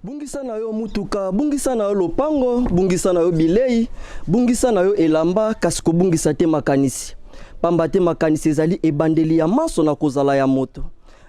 Bungisa na yo mutuka, bungisa na yo lopango, bungisa na yo bilei, bungisa na yo elamba, kasi kobungisa te makanisi. Pamba te makanisi ezali ebandeli ya manso na kozala ya moto.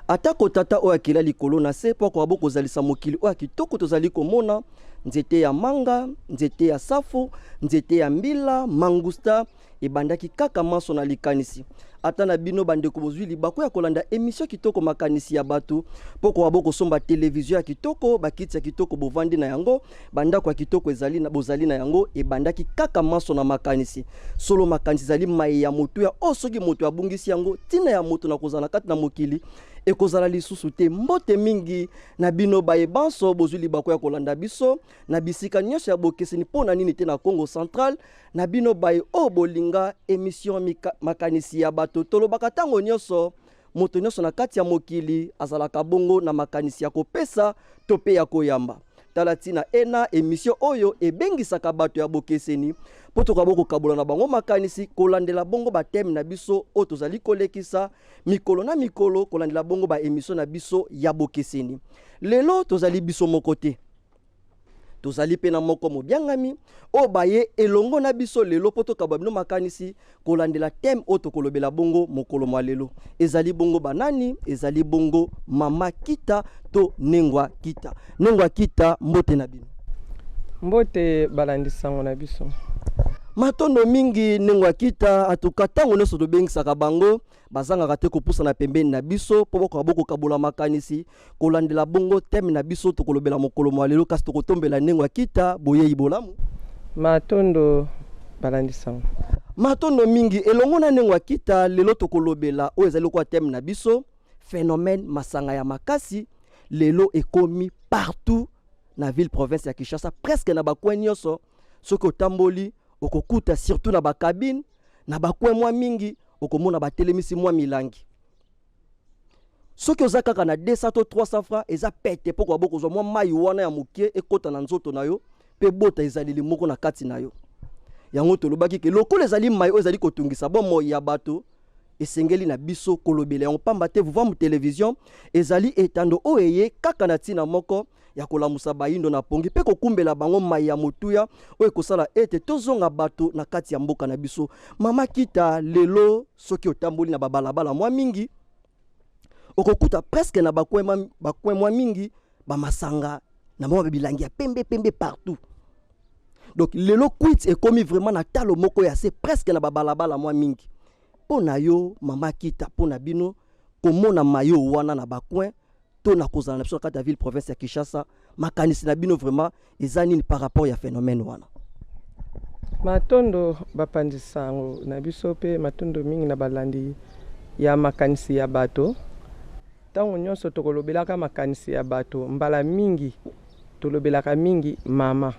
Atako Tata oyo akela likolo na se mpo akoka bo kozalisa mokili oyo ya kitoko tozali komona, nzete ya manga, nzete ya safu, nzete ya mbila, mangusta, ebandaki kaka manso na likanisi. Ata na bino bandeko bozwi libaku ya kolanda emission kitoko makanisi ya bato mpo koka bokosomba televizio ya kitoko, bakiti ya kitoko bovandi na yango, bandako ya kitoko ezali na bozali na yango, ebandaki kaka manso na makanisi. Solo makanisi ezali maye ya motuya oyo soki moto abungisi yango, ntina ya moto na kozala na kati na mokili ekozala lisusu te. Mbote mingi na bino baye banso bozwi libaku ya kolanda biso na bisika nyonso ya bokeseni, mpo na nini te na Kongo Central, na bino baye oyo bolinga emission mika, makanisi ya bato. Tolobaka ntango nyonso moto nyonso na kati ya mokili azalaka bongo na makanisi ya kopesa to mpe ya koyamba. Tala ntina ena emission oyo ebengisaka bato ya bokeseni mpo tokoka bokokabola na bango makanisi, kolandela bongo bateme na biso oyo tozali kolekisa mikolo na mikolo, kolandela bongo ba emission na biso ya bokeseni. Lelo tozali biso moko te, tozali mpe na moko mobiangami oyo baye elongo na biso lelo mpo tokaba bino makanisi kolandela teme oyo tokolobela bongo mokolo mwa lelo. Ezali bongo banani? Ezali bongo Mama Kita to Nengwa Kita. Nengwa Kita, mbote na bino. Mbote balandi sango na biso. Matondo mingi Nengwa Kita. Atuka ntango nyonso tobengisaka bango bazangaka te kopusana pembeni na biso mpo bokoka bokokabola makanisi kolandela bongo teme na biso tokolobela mokolo mwa lelo. Kasi tokotombela Nengwa Kita boyei bolamu. Matondo balandi sango. Matondo mingi elongo na Nengwa Kita. Lelo tokolobela oyo ezali lokola teme na biso, phénomène masanga ya makasi lelo ekomi partout na ville province ya Kinshasa, presque na bacoin nyonso. Soki otamboli okokuta surtout na bakabine na bacoin mwa mingi okomona batelemisi mwa milangi. Soki oza kaka na 200 to 300 francs eza pete mpo koba bokozwa mwa mai wana ya moke ekota na nzoto na yo mpe bota ezaleli moko na kati na yo. Yango tolobaki ke lokola ezali mai oyo ezali kotungisa bomoi ya bato, esengeli na biso kolobela yango, pamba te Vuvamu Television ezali etando oyo eye kaka na ntina moko ya kolamusa bayindo na pongi mpe kokumbela bango mai ya motuya oyo ekosala ete tozonga bato na kati ya mboka na biso. Mama Kita, lelo soki otamboli na babalabala mwa mingi okokuta presque na bacoin mwa mingi bamasanga na mwa bilangi ya pembe pembe partout. Donc lelo kwit ekomi vraiment na talo moko ya se presque na babalabala mwa mingi. Mpo na yo Mama Kita, mpo na bino komona mayo wana na bacoin to na kozala na biso na kati ya ville province ya Kinshasa, makanisi na bino vraiment eza nini par rapport ya phénomène wana? Matondo bapanzi sango na biso mpe matondo mingi na balandi ya makanisi ya bato. Ntango nyonso tokolobelaka makanisi ya bato, mbala mingi tolobelaka mingi mama.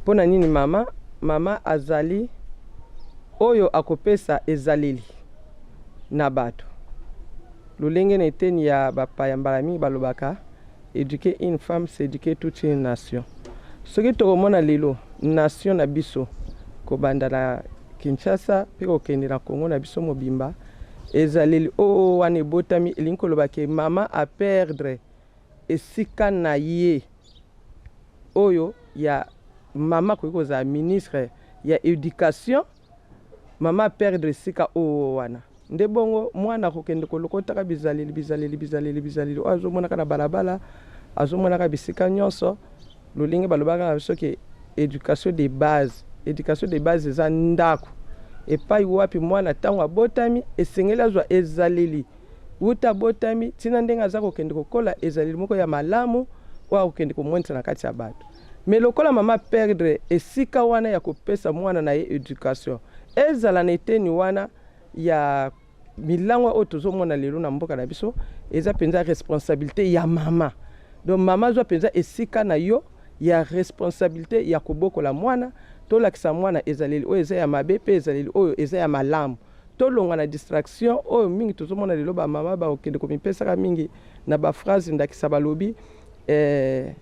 Mpo na nini mama? Mama azali oyo akopesa ezaleli na bato. Lolenge na eteni ya bapaya mbala mingi balobaka eduquer une femme c'est eduquer toute une nation. Soki tokomona lelo nation na biso kobanda na Kinshasa mpe kokende na Congo na biso mobimba, ezaleli oyo wana ebotami elingi koloba ke mama a perdre esika na ye oyo ya mama akoki kozala ministre ya education. Mama a perdre esika oyo wana nde bongo mwana akokende kolokotaka bizaleli bizaleli bizaleli bizaleli oyo azomonaka na balabala, azomonaka bisika nyonso. Lolenge balobaka na biso ke education de base, education de base eza ndako epai wapi mwana ntango abotami esengeli azwa ezaleli wuta abotami ntina ndenge aza kokende kokola ezaleli moko ya malamu oyo akokende komonisa na kati ya bato. Mais lokola mama perdre esika wana ya kopesa mwana na ye education, ezala na eteni wana ya milangwa oyo tozomona lelo na mboka na biso, eza mpenza responsabilité ya mama. Donc mama azwa mpenza esika na yo ya responsabilité ya kobokola mwana, tolakisa mwana ezaleli oyo eza ya mabe mpe ezaleli oyo eza ya malamu. Tolongwa na distraction oyo mingi tozomona lelo, ba mama bakokende komipesaka mingi na ba phrase, ndakisa balobi eh,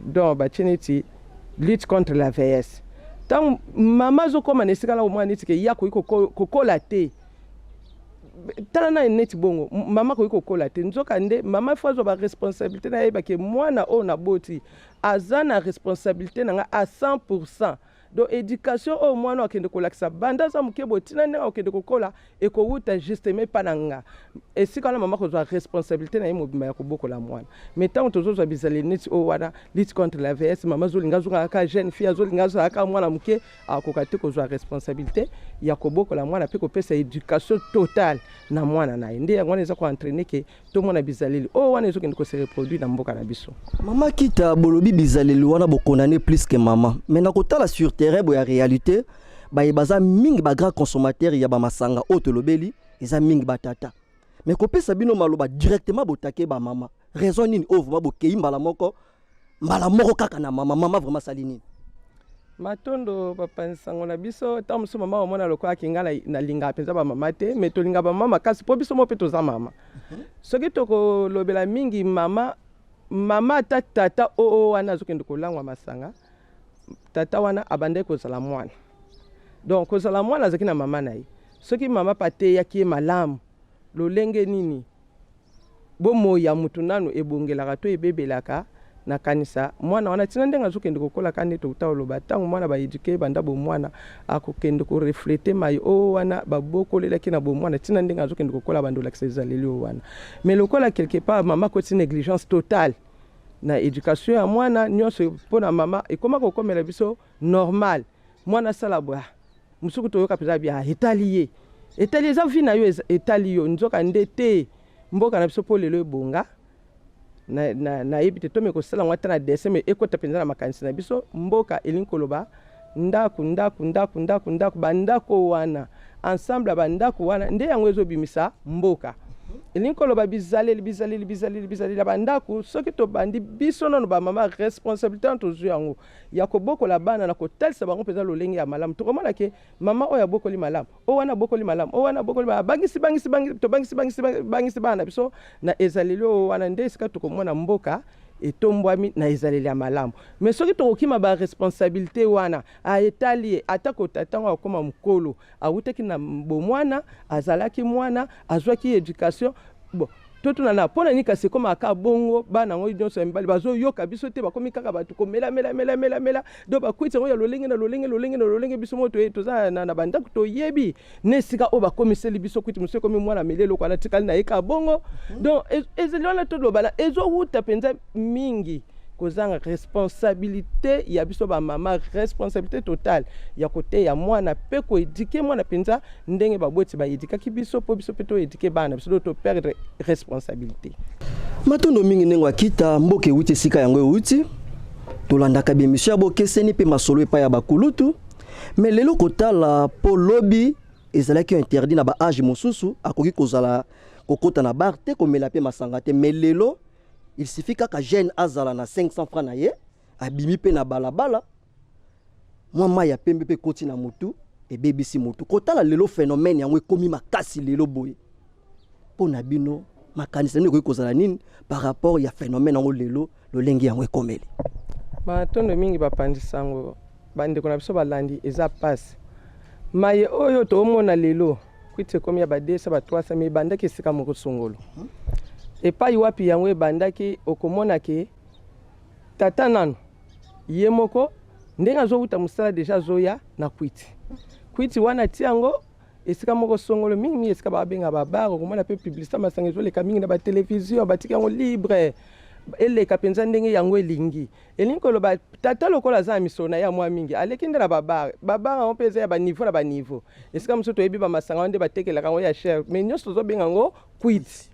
Donc batie neti lutte contre la vieillesse. Ntango mama azokóma na esika na komona neti ke ye akoki kokola te, tala na neti bongo mama akoki kokola te. Nzoka nde mama faut azwa baresponsabilité na yebake mwana oyo naboti aza na responsabilité na nga à 100. Donc éducation oyo mwana akende kolakisa banda aza moke boye, ntina ndenge akokende kokola, ekowuta justement epa na nga. Esika wana mama kozwa responsabilité na ye mobimba ya kobokola mwana. Mais ntango tozozwa bizaleli neti oyo wana, lutte contre la vieillesse, mama azolinga azongaka kaka jeune fille, azolinga azala kaka mwana moke, akoka te kozwa responsabilité ya kobokola mwana mpe kopesa éducation totale na mwana na ye. Nde yango wana eza koentraîner ke tomona bizaleli oyo wana ezokende kose reproduire na mboka na biso. Mama Kita, bolobi bizaleli wana bokondane plus que mama, mais na kotala sur terrain boya réalité, baye baza mingi bagrand consommateur ya bamasanga oyo tolobeli eza mingi batata. Mais kopesa bino maloba directement, botake bamama, raison nini oyo vraiment bokei mbala moko kaka na mama? Mama vraiment asali nini? Matondo, bapanzi sango na biso. Ntango mosusu mama omona lokola nga nalingaka mpenza bamama te, mais tolinga bamama makasi, mpo biso mo mpe toza mama. Soki tokolobela mingi mama, mama ata tata oyo wana azokende kolangwa masanga, tata wana abandaki kozala mwana. Donc kozala mwana, azalaki na mama na ye. Soki mama mpe ateyaki ye malamu lolenge nini bomoi ya mutu nanu ebongelaka to ebebelaka, nakanisa mwana wana ntina ndenge azokende kokola ka nde touta koloba. Ntango mwana baéduquer banda bomwana, akokende korefléter mai oyo wana babokolelaki na bomwana, ntina ndenge azokende kokola, bando olakisa ezaleli oyo wana. Mais lokola quelque part mama akoti négligence totale na éducation ya mwana, nyonso mpo na mama ekóma kokomela biso normal. Mwana asala boya mosuku, toyoka mpenza bia etali ye, etali, eza vie na yo, etali yo. Nzoka nde te. Mboka na biso mpo lelo ebonga, nayebi te tomi kosala yango ata na dessin, mais ekota mpenza na makanisi na biso. Mboka elingi koloba ndako, ndako, ndako, ndako, ndako, bandako wana, ensemble ya bandako wana nde yango ezobimisa mboka. Elingi koloba bizaleli, bizaleli, bizaleli, bizaleli ya bandako. Soki tobandi biso nano bamama, responsabilité wana tozwi yango ya kobokola bana na kotalisa bango mpenza lolenge ya malamu, tokomona ke mama oyo abokoli malamu, oyo wana abokoli malamu, oyo wana abokoli malamu, abangisi, bangisi, bangisi, tobangisi, bangisi, bangisi bana na biso na ezaleli oyo wana, nde esika tokomona mboka etombwami na ezaleli ya malamu. Mais soki tokokima baresponsabilité wana, aetali ye, ata kota ntango akóma mokolo, awutaki na bomwana, azalaki mwana, azwaki éducation. Bon, totuna na mpo na nini kasi ekómaka bongo? Bana yango nyonso ya mibali bazoyoka biso te, bakomi kaka bato komelamelamelamelamela. Donc bakwiti yango ya lolenge na lolenge, lolenge na lolenge. Biso mo toza na bandako, toyebi na esika oyo bakomiseli biso kwiti mosusu, ekomi mwana ameli eloko wana, tikali na ye kaka bongo. Donc ezali wana tolobana, ezowuta mpenza mingi kozanga responsabilité ya biso bamama, responsabilité totale ya koteya mwana mpe koéduquer mwana mpenza ndenge baboti baéduquaki biso, mpo biso mpe toéduquer bana biso. Do toperdre responsabilité. Matondo mingi ndenge akita mboka ewuti esika yango ewuti. Tolandaka baémission ya bokeseni mpe masolo epai ya bakulutu, mais lelo kotala mpo lobi ezalaki interdit na baâge mosusu, akoki kozala kokota na bar te, komela mpe masanga te. Mais lelo il suffit kaka jeune azala na 500 francs na ye, abimi mpe na balabala, mwa mai ya pembe mpe ekoti na motu, ebebisi motu. Kotala lelo phénomène yango ekomi makasi lelo boye, mpo na bino makanisi na bino ekoki kozala nini par rapport ya phénomène yango lelo, lolenge yango ekomeli? Matondo mingi, bapanzi sango, bandeko na biso balandi. Eza pasi maye oyo toomona lelo. Kwiti ekomi ya ba 200, ba 300, mais ebandaki esika moko songolo. Epai wapi yango ebandaki? Okomona ke tata nano ye moko ndenge azowuta mosala, déjà azoya na kwiti. Kwiti wana ti yango esika moko songolo, mingimingi esika babenga babar. Okomona mpe publicité masanga ezoleka mingi na batelevizio, batiki yango libre, eleka mpenza ndenge yango elingi. Elingi koloba tata lokola aza na misolo na ye ya mwa mingi, aleki nde na babar. Babar yango mpe eza ya baniveau na baniveau. Esika mosusu toyebi bamasanga wana nde batekelaka yango ya cher, mais nyonso tozobenga yango kwiti.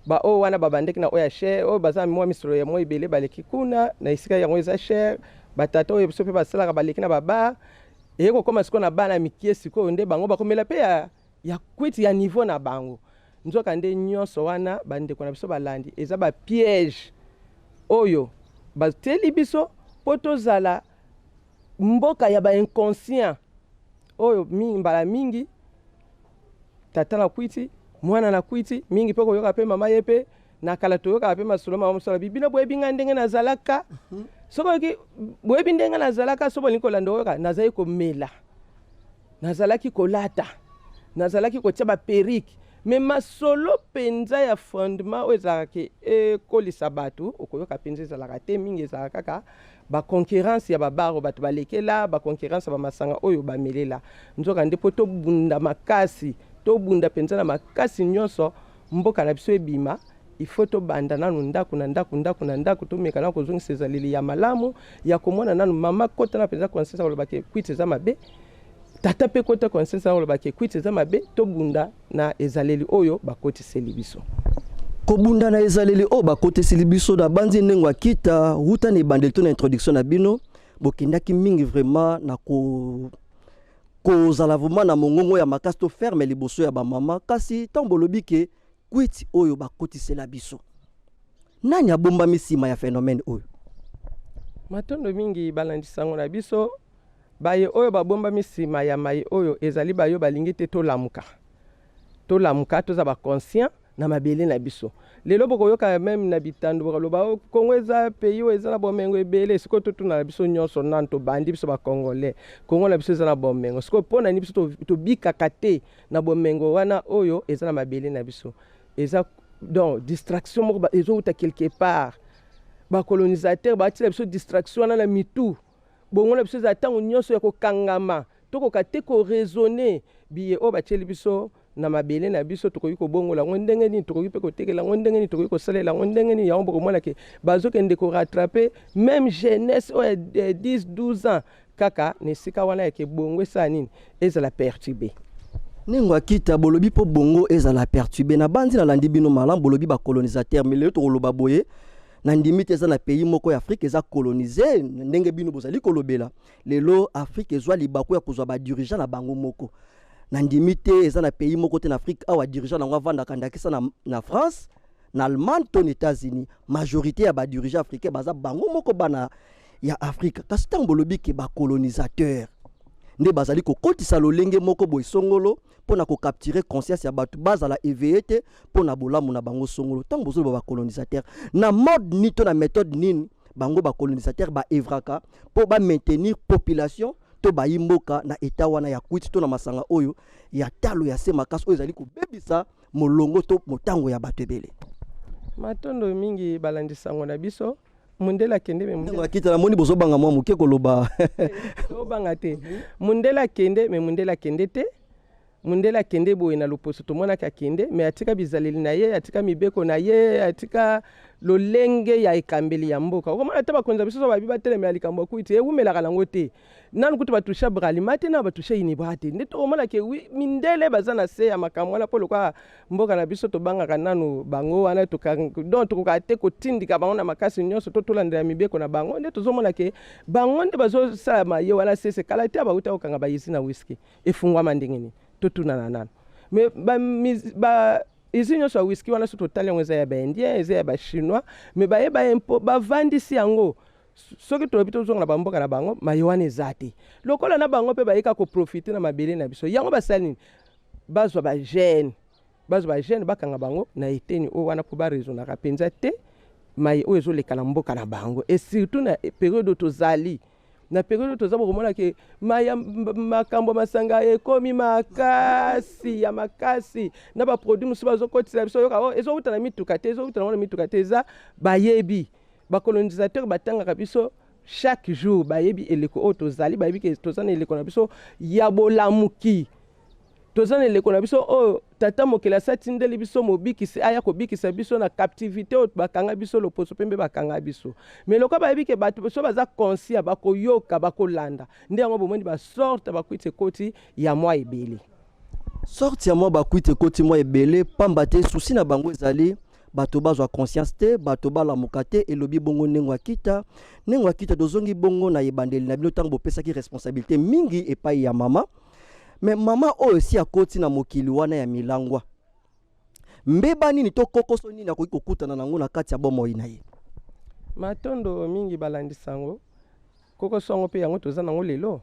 Baoyo wana babandeki na oyo ya cher, oyo baza na mwa misolo ya mwa ebele, baleki kuna na esika yango eza cher. Batata oyo biso mpe basalaka, baleki na babar. Eye kokóma sikoyo na bana mike, sikoyo nde bango bakomela mpe ya kwiti ya niveau na bango. Nzoka nde nyonso wana, bandeko na biso balandi, eza bapiège oyo batieli biso mpo tozala mboka ya bainconscient. Oyo mingi, mbala mingi tata na kwiti, mwana na kwiti mingi, mpe koyoka mpe mama ye mpe. Na kala toyokaka mpe masolo mama mosusu alobi, bino boyebi ngai ndenge nazalaka. Soki oyoki boyebi ndenge nazalaka, soki bolingi kolanda oyoka, nazalaki komela, nazalaki kolata, nazalaki kotia baperike. Me masolo mpenza ya fondement oyo ezalaka ke ekolisa bato, okoyoka mpenza ezalaka te. Mingi ezalaka kaka baconcurrence ya babaro bato balekela, baconcurrence ya bamasanga oyo bamelela. Nzokande mpo tobunda makasi, tobunda mpenza na makasi nyonso, mboka na biso ebima, il faut tobanda nanu ndako na ndako, ndako na ndako, tomeka nanu kozongisa ezaleli ya malamu ya komona nanu mama kota na mpenza conscience akoloba ke kwiti eza mabe, tata mpe kota conscience akoloba ke kwiti eza mabe. Tobunda na ezaleli oyo bakotiseli biso. Kobunda na ezaleli oyo bakotiseli biso, na banzi ndenge akita wuta na ebandeli to na introduction na bino, bokendaki mingi vraiment na kozala vraiment na mongongo ya makasi to ferme liboso ya bamama. Kasi ntango bolobi ke kwiti oyo bakotisela biso, nani abombami nsima ya phénomène oyo? Matondo mingi balandi sango na biso. Baye oyo babombami nsima ya mai oyo ezali bayo balingi te tolamuka, tolamuka, toza baconscient na mabele na biso. Lelo bokoyoka meme na bitando bokoloba, oh, Kongo eza pays oyo eza na bomengo ebele. Sikoyo totuna na biso nyonso nanu, tobandi biso bacongolais, Kongo na biso eza na bomengo, sikoyo mpo na nini biso tobikaka te na bomengo wana oyo eza na mabele na biso? Eza donc distraction moko ezowuta quelque part. Bacolonisateur baatila biso distraction wana na mitu. Bongo na biso ezala ntango nyonso ya kokangama, tokoka te koraisonner. Biye oyo batieli biso na mabele na biso, tokoki kobongola yango ndenge nini? Tokoki mpe kotekela yango ndenge nini? Tokoki kosalela yango ndenge nini? Yango bokomona ke bazokende korattraper même jeunesse oyo ya 10 12 ans kaka na esika wana yake bongo esala nini, ezala perturbe. Ndenge akita bolobi mpo bongo ezala perturbe, na bandi nalandi bino malamu, bolobi bacolonisateur. Mais lelo tokoloba boye, nandimi te eza na pays moko ya Afrique eza colonisé ndenge bino bozali kolobela. Lelo Afrique ezwa libaku ya kozwa badirigeant na bango moko. Nandimi te eza na pays moko te na Afrique awa dirigeant nango avandaka ndakisa na France, na Allemagne to na États-Unis. Majorité ya badirigeant africain baza bango moko bana ya Afrique. Kasi ntango bolobi ke bacolonisateur nde bazali kokotisa lolenge moko boye songolo mpo na kocapturer conscience ya bato bazala éveillé te mpo na bolamu na bango songolo, ntango bozoloba bacolonisateur, na mode nini to na méthode nini bango bacolonisateur baœuvraka mpo bamaintenir population to bayi mboka na état wana ya kwiti to na masanga oyo ya talo ya se makasi oyo ezali kobebisa molongo to motango ya bato ebele? Matondo mingi balandi sango na biso. Mundele akende, me Ndenge akita, namoni bozobanga mwa moke koloba. Tobanga te. Mundele akende, me mundele akende te. Mundele akende boye na loposo, tomonaki akende, me atika bizaleli na ye, atika mibeko na ye, atika lolenge ya ekambeli ya mboka. Okomona ata bakonzi ya biso so babi batelemela likambo ya kwiti, ewumelaka nango te. Nanu kutu batusha Bralima te, nanu batusha Unibra te. Nde tokomona ke wi, mindele baza na se ya makambo wana, mpo lokola mboka na biso tobangaka nanu bango wana, donc tokokaka te kotindika bango na makasi nyonso to tolandela mibeko na bango. Nde tozomona ke bango nde bazosala maye wana sese. Kala te bauta kokanga bausine na whisky, efungwama ndenge nini? Totunana nanu. Me ba usine nyonso ya whisky wana, so totali yango, eza ya baindien, eza ya bachinois, me bayeba mpo bavandisi yango. Soki tolobi tozonga na bamboka na bango, maye wana eza te. Lokola na bango mpe bayeka koprofiter na mabele na biso, yango basali nini? Bazwa bajeune, bazwa bajeune, bakanga bango na eteni oyo wana mpo baraisonnaka mpenza te maye oyo ezoleka na mboka na bango. Et surtout na période oyo tozali, na période oyo toza, bokomona ke maya makambo ya masanga ekomi makasi ya makasi na baproduit mosusu bazokotisa biso. Oyoka, oh, ezowuta na mituka te, ezowuta nango na mituka te. Eza bayebi, bacolonisateur batangaka biso chaque jour, bayebi eleko oyo tozali, bayebi ke toza na eleko na biso ya bolamuki, toza na eleko na biso oyo tata mokeli asatindeli biso mobikisi aya kobikisa biso na captivité oyo bakanga biso, loposo pembe bakanga biso. Mais lokola bayebi ke bato so baza conscient, bakoyoka, bakolanda, nde yango bomoni basorte bakwiti ekoti ya mwa ebele. Sorte ya mwa bakwiti ekoti mwa ebele, pamba te souci na bango ezali bato bazwa conscience te, bato balamuka te. Elobi bongo ndenge akita, ndenge akita. Tozongi bongo na ebandeli na bino, ntango bopesaki responsabilité mingi epai ya mama. Me mama oyo esi akoti na mokili wana ya milangwa, mbeba nini to kokoso nini akoki kokutana nango na kati ya bomoi na ye? Matondo mingi balandi sango. Kokoso yango mpe yango toza nango lelo.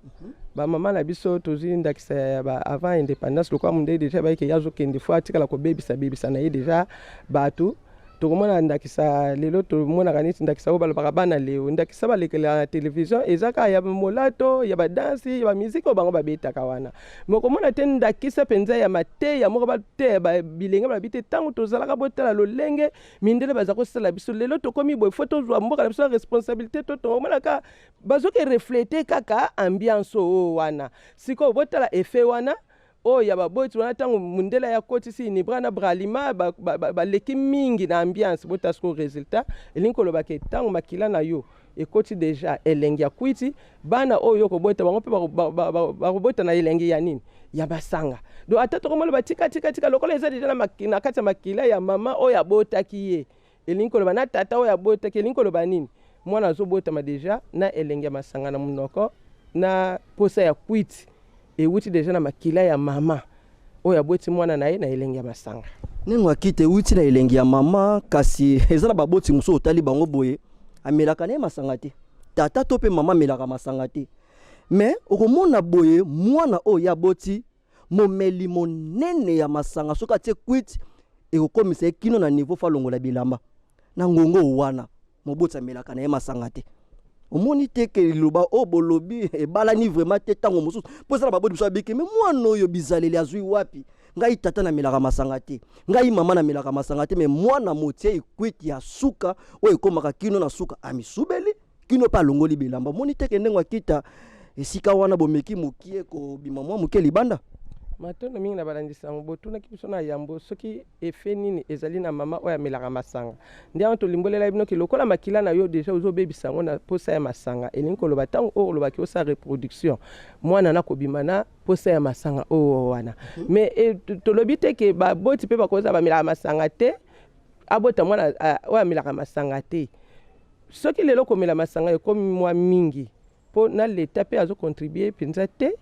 Bamama na biso, tozwi ndakisa ya ba avant indépendance, lokola mondele déjà bayeke ye azokende, fo atikala kobebisa bebisa na ye déjà bato. Tokomona ndakisa lelo, tomonaka neti ndakisa oyo balobaka bana leo, ndakisa balekelaka na television, eza kaka ya molato, ya badansi, ya bamiziki oyo bango babetaka wana. Me okomona te ndakisa mpenza ya mateya moko bateya bilenge, balobi te ntango tozalaka, botala lolenge mindele baza kosala biso lelo, tokomi boye, fo tozwa mboka na biso na responsabilité. To tokomona kaka bazoki refléter kaka ambiance oyo wana. Sikoyo botala effet wana oyo ya baboti wana, ntango mundele ya kotisi Unibra na Bralima, baleki mingi na ambiance. Botala sikoyo résultat. Elingi koloba ke ntango makila na yo ekoti déjà elengi ya kwiti, bana oyo okobota, bango mpe bakobota na elengi ya nini? Ya masanga. Donc ata tokomona batika tika tika, lokola eza déjà na kati ya makila ya mama oyo abotaki ye, elingi koloba na tata oyo abotaki, elingi koloba nini? Mwana azobotama déjà na elengi ya masanga na monoko, na posa ya kwiti ewuti déjà na makila ya mama oyo aboti mwana na ye na elengi ya masanga. Ndenge akite ewuti na elengi ya mama, kasi eza na baboti mosusu, otali bango boye, amelaka na ye masanga te, tata to mpe mama amelaka masanga te, me okomona boye mwana oyo aboti momeli monene ya masanga. Soki atie kwiti, ekokomisa ye kino na niveau fo alongola bilamba na ngongo wana. Moboti amelaka na ye masanga te. Omoni te ke liloba oyo bolobi ebalani vraiment te ntango mosusu, mpo eza na baboti mosusu abiki me mwana oyo bizaleli azwi wapi? Ngai tata namelaka masanga te, ngai mama namelaka masanga te, me mwana motie ekwiti ya suka oyo ekomaka kino na suka amisubeli, kino mpe alongoli bilamba. Omoni te ke ndenge akita esika wana bomeki mokie kobima mwa moke libanda? Matondo mingi na balandisi yango. Botunaki biso na yambo soki effet nini ezali na mama oyo amelaka masanga. Nde yango tolimbolela bino ke lokola makila na yo déjà ozobebisa yango na posa ya masanga, elingi koloba ntango oyo olobaki osala reproduction, mwana na kobima na posa ya masanga oyo wana. Mais tolobi te ke baboti mpe bakozala bamelaka masanga te, abota mwana oyo amelaka masanga te. Soki lelo komela masanga ekomi mwa mingi, mpo na leta mpe azocontribuer mpenza te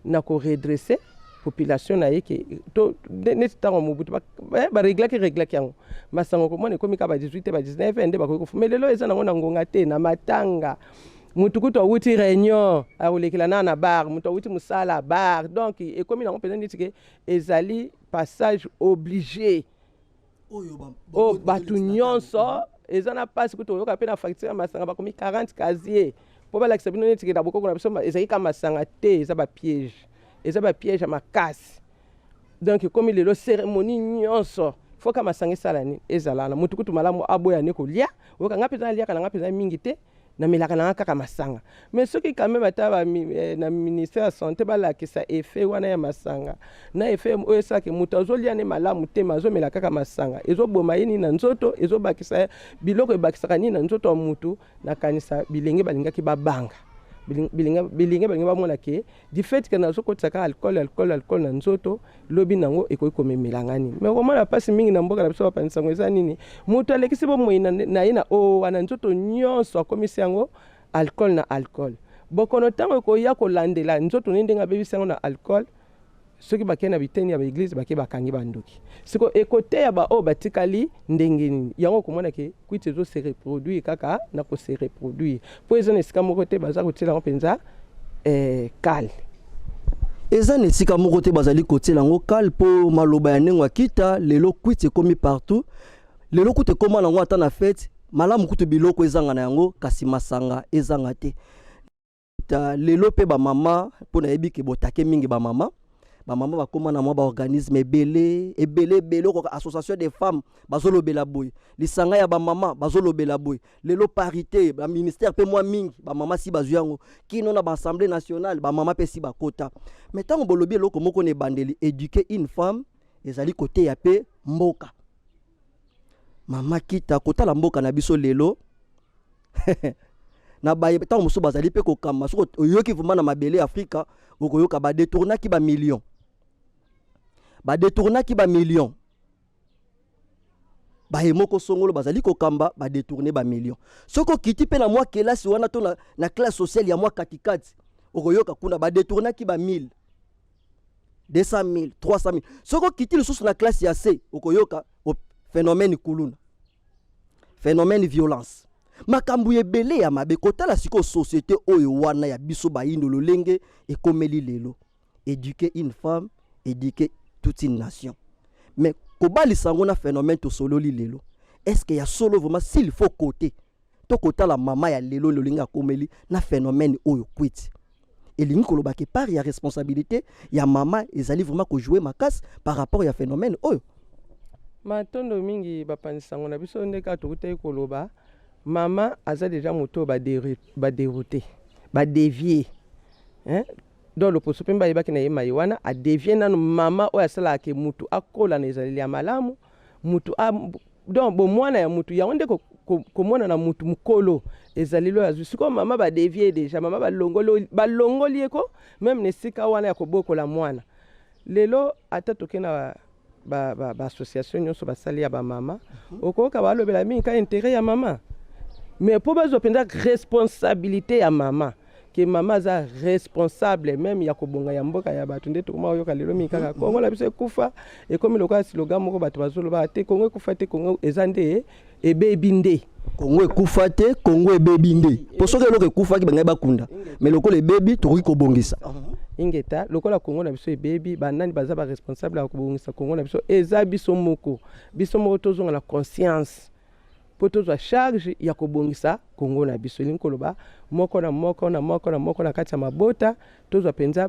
na koredresser population na ye ke to neti ntango Mobutu baréglaki, réglaki yango, masanga komona ekomi kaka ba 18, ba 19 nde bakoki kofu. Mais lelo eza nango na ngonga te. Na matanga, mutu kutu awuti réunion, akolekela na bar, mutu awuti mosala, bar. Donc ekomi nango mpenza neti ke ezali passage obligé oyo bato nyonso eza na mpasi. Kutu oyoka mpe na facture ya masanga bakomi 40 casier, mpo balakisa bino neti ke na bokoko na biso ezalaki ka masanga te. Eza bapiège, eza bapiège ya makasi. Donc ekomi lelo cérémonie nyonso fo ka masanga esala nini? Ezala wana. Motu kutu malamu aboya ne kolia. Oyoka nga mpenza naliaka na nga mpenza mingi te, namelaka na nga kaka masanga. Mais soki quand même ata na ministère ya santé balakisa effet wana ya masanga na effet oyo esalaka moto azolia ne malamu te, ma azomela kaka masanga, ezoboma ye nini na nzoto, ezobakisa biloko ebakisaka nini na nzoto ya motu, nakanisa bilenge balingaki babanga, bilenge balingi bamona ke du fait ke nazokotisa kaka alcool, alcool, alcool na nzoto, lobi nango ekoki komemelanga nini. Mais komona mpasi mingi na mboka na biso, bapanzisa yango eza nini? Moto alekisi bomoi na ye na oyo wana, nzoto nyonso akomisi yango alcool na alcool. Bokono ntango ekoya kolandela nzoto ne ndenge abebisi yango na alcool, soki bakei na biteni ya baéglise, bakei bakangi bandoki. Siko ekoteya baoyo batikali ndenge nini? Yango okomona ke kwiti ezose reproduire kaka na kose reproduire, mpo eza na esika moko te baza kotiela yango mpenza kale. Eza na esika moko te bazali kotiela yango kale, mpo maloba ya ndenge akita lelo, kwiti ekomi partout. Lelo kutu ekóma nango ata na fête, malamu kutu biloko ezanga na yango, kasi masanga ezanga te. Lelo mpe bamama, mpo nayebi ke botake mingi bamama, bamama bakóma na mwa baorganisme ebele ebele ebele. Okoka association des femmes bazolobela boye, lisanga ya bamama bazolobela boye. Lelo parité, baministère mpe mwa mingi bamama si bazwi yango, kino na baassemblée nationale bamama mpe si bakota. Mais ntango bolobi eloko moko na ebandeli, éduquer une femme ezali koteya mpe mboka. Mama Kita, kotala mboka na biso lelo na baye ntango mosusu bazali mpe kokamba, soki oyoki vraiment na mabele Afrika, okoyoka badétournaki bamillion, badétournaki bamillion. Baye moko songolo bazali kokamba, badétourner bamillion. Soki okiti mpe na mwa kelasi wana to na classe sociale ya mwa katikati, okoyoka kuna badétournaki ba 1000, 200 000, 300 000. Soki okiti lisusu na classe ya c, okoyoka phénomène kuluna, phénomène violence, makambo ebele ya mabe. Kotala sikoyo société oyo wana ya biso bayindo, lolenge ekomeli lelo, éduquer une femme, éduquer toute une nation. Mais kobalisa yango na phénomène tosololi lelo, Est ce que ya solo vraiment, s'il faut côté to kotala mama ya lelo, lolingi akomeli na phénomène oyo kwiti, elingi koloba ke part ya responsabilité ya mama ezali vraiment kojouer makasi par rapport ya phénomène oyo? Matondo mingi, bapanzi sango na biso. Nde kaka tokutaki koloba, mama aza déjà moto oyo badérouté, badévié, hein? Donc loposo mpe bayebaki na ye mai wana adévié nanu. Mama oyo asalaka ke mutu akola na ezaleli ya malamu, mutu donc bomwana ya mutu yango nde komona na mutu mokolo ezaleli oyo azwi. Sikoyo mama badévié déjà, mama balongoli, balongoli ye ko même na esika wana ya kobokola mwana. Lelo ata toke na baassociation nyonso basali ya bamama, okoyoka balobela mingi ka intérêt ya mama, mais mpo bazwa mpenza responsabilité ya mama, ke mama aza responsable même ya kobonga ya mboka ya bato. Nde tokoma oyoka lelo mingi kaka Kongo na biso ekufa, ekomi lokola slogan moko bato bazoloba te. Kongo ekufa te, Kongo eza nde ebebi nde. Kongo ekufa te, Kongo ebebi nde, mpo soki eloko ekufaki, bangai bakunda, mais lokola ebebi, tokoki kobongisa. Ingeta. Lokola Kongo na biso ebebi, banani baza baresponsable ya kobongisa Kongo na biso? Eza biso moko. Biso moko tozonga na conscience mpo tozwa charge ya kobongisa Kongo na biso. Elingi koloba moko na moko na moko na moko na kati ya mabota tozwa mpenza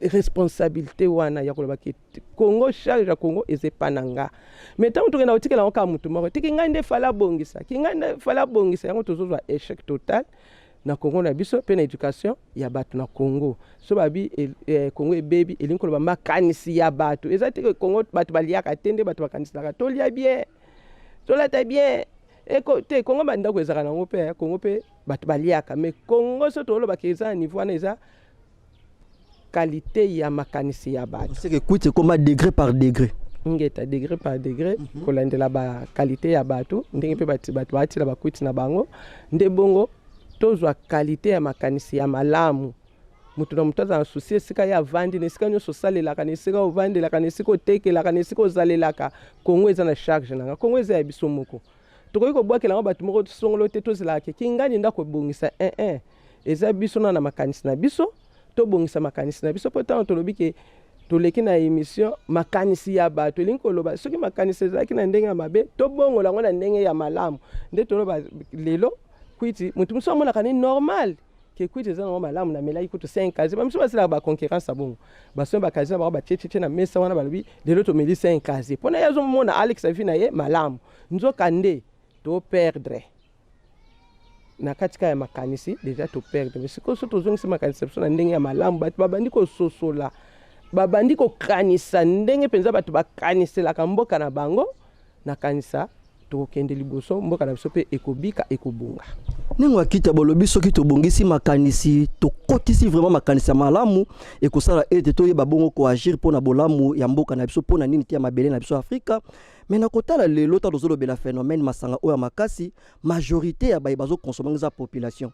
responsabilité wana ya koloba ke Kongo, charge ya Kongo eza epa na nga. Mais ntango tokenda kotikela yango kaka motu moko, tiki ngai nde fala abongisa, ki ngai nde fala abongisa yango, tozozwa échec total na Kongo na biso mpe na éducation ya bato na Kongo. So babi Kongo ebebi, elingi koloba makanisi ya bato eza te. Kongo bato baliaka te, nde bato bakaniselaka tolia bien, tolata bien. Eko te. Kongo bandako ezalaka nango mpe, Kongo mpe bato baliaka, mais Kongo so tolobaka eza na niveau wana, eza qualité ya makanisi ya bato. C'est que kwiti ekoma degré par degré. Ngeta, degré par degré, kolandela baqualité ya bato, ndenge mpe bato baatila bakwiti na bango. Nde bongo tozwa qualité ya makanisi ya malamu. Moto na moto aza na souci esika ye avandi, na esika nyonso osalelaka, na esika ovandelaka, na esika otekelaka, na esika ozalelaka. Kongo eza na charge na nga. Kongo eza ya biso moko, tokoki kobwakela yango bato moko songolo te. Tozelaka ke kingani ndako ebongisa 1 eza biso na makanisi na biso. Tobongisa makanisi na biso, mpo ntango tolobi ke toleki na émission makanisi ya bato, elingi koloba soki makanisi ezalaki na ndenge ya mabe, tobongola yango na ndenge ya malamu. Nde toloba lelo kwiti, moto mosusu amonaka ni normal ke kwiti eza nango malamu. Namelaki kutu 5 casier. Bamisusu basalaka baconcurrence ya bongo, basombi bacasier na bango, batietie na mesa wana, balobi lelo tomeli 5 casier, mpona ye azomona alekisa vie na ye malamu. Nzoka nde toperdre na kati kaka ya makanisi, déjà toperdre. Mais sikoyo so tozongisi makanisi na biso na ndenge ya malamu, bato babandi kososola, babandi kokanisa ndenge mpenza bato bakaniselaka mboka na bango, nakanisa tokokende liboso, mboka na biso mpe ekobika, ekobonga. Ndenge akita bolobi, soki tobongisi makanisi, tokotisi vraiment makanisi ya malamu, ekosala ete toyeba bongo koagir mpo na bolamu ya mboka na biso, mpo na nini te ya mabele na biso Afrika. Mais na kotala lelo, ta tozolobela phénomène masanga oyo ya makasi, majorité ya baye bazoconsommer eza population.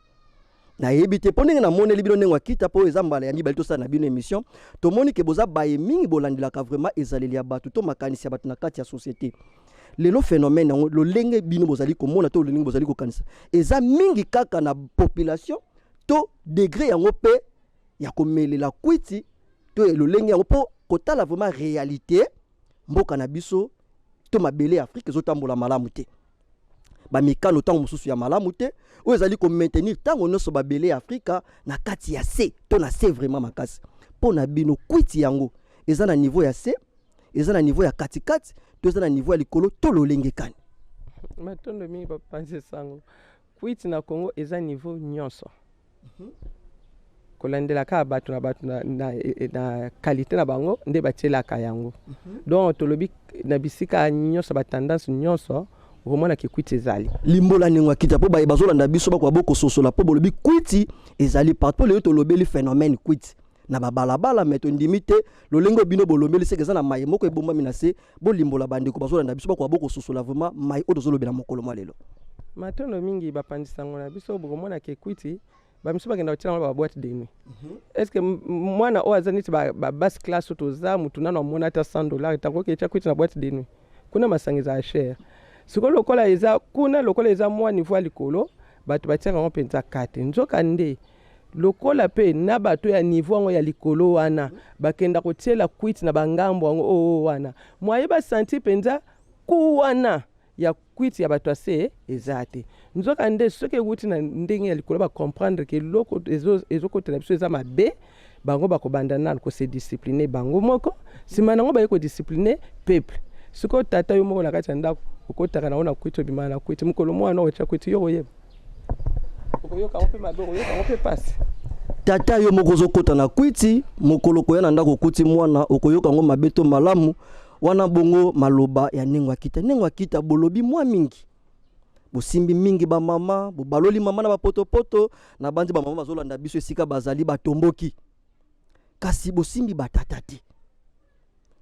Nayebi te mpo ndenge namoneli bino ndenge akita, mpo eza mbala ya mibale tosala na bino émission, tomoni ke boza baye mingi bolandelaka vraiment ezaleli ya bato to makanisi ya bato na kati ya société. Lelo phénomène yango, lolenge bino bozali komona to lolenge bozali kokanisa, eza mingi kaka na population to degré yango mpe ya komelela kwiti to lolenge yango? Mpo kotala vraiment réalité, mboka na biso to mabele ya Afrique ezotambola malamu te, bamikano ntango mosusu ya malamu te oyo ezali komaintenir ntango nyonso babele ya Afrika na kati ya se to na se vraiment makasi. Mpo na bino, kwiti yango eza na niveau ya se, eza na niveau ya katikati to eza na niveau ya likolo to lolenge kani? Matondo mingi, bapanzi sango. Kwiti na Congo eza niveau nyonso, kolandela kaka bato na bato na qualité na bango nde batielaka yango. Donc tolobi na bisika nyonso, batendance nyonso, okomonaka kwiti ezali. Limbola ndenge akita, mpo baye bazolanda biso bakoka bokososola, mpo bolobi kwiti ezali partout. Mpo lelo tolobeli phénomène kwiti na babalabala, mais tondimi te lolenge oyo bino bolobeli seke eza na mai moko ebombami na se. Bolimbola bandeko bazolanda biso bakoka bokososola vraiment mai oyo tozolobela mokolo mwa lelo. Matondo mingi, bapanzi sango na biso. Bokomonaka ekwiti, bamisu bakenda kotia yango baboîte de nuit. Est ce que mwana oyo aza neti babasse classe oyo toza, mutu nano amona ata 100 $, ntango oketya kwiti na boîte de nuit kuna, masanga ezala cher. Sikoyo lokola eza kuna, lokola eza mwa niveau ya likolo, bato batiaka yango mpenza kate. Nzoka nde lokola mpe na bato ya niveau yango ya likolo wana bakenda kotiela kwiti na bangambo yango oyo wana, mwaye basentir mpenza ku wana. Ya kwiti ya bato ya se eza te. Nzoka nde soki ewuti na ndenge ya likolo, bacomprendre ke eloko ezokotela biso eza mabe, bango bakobanda nanu kose discipliner bango moko, nsima nango baye kodiscipliner peuple. Sikoyo tata, yo moko na kati ya ndako, okotaka nango na kwiti, obimaka na kwiti. Mokolo mwana otya kwiti, yo koyeba, okoyoka yango mpe mabe, okoyoka yango mpe pasi. Tata, yo moko ozokɔta na kwiti, mokolo koya na ndako okuti mwana, okoyoka yango mabe to malamu. Wana bongo maloba ya ndenge akita, ndenge akita. Bolobi mwa mingi, bosimbi mingi bamama, bobaloli mama na bapotopoto na bandi. Bamama bazolanda biso esika bazali, batomboki, kasi bosimbi batata te.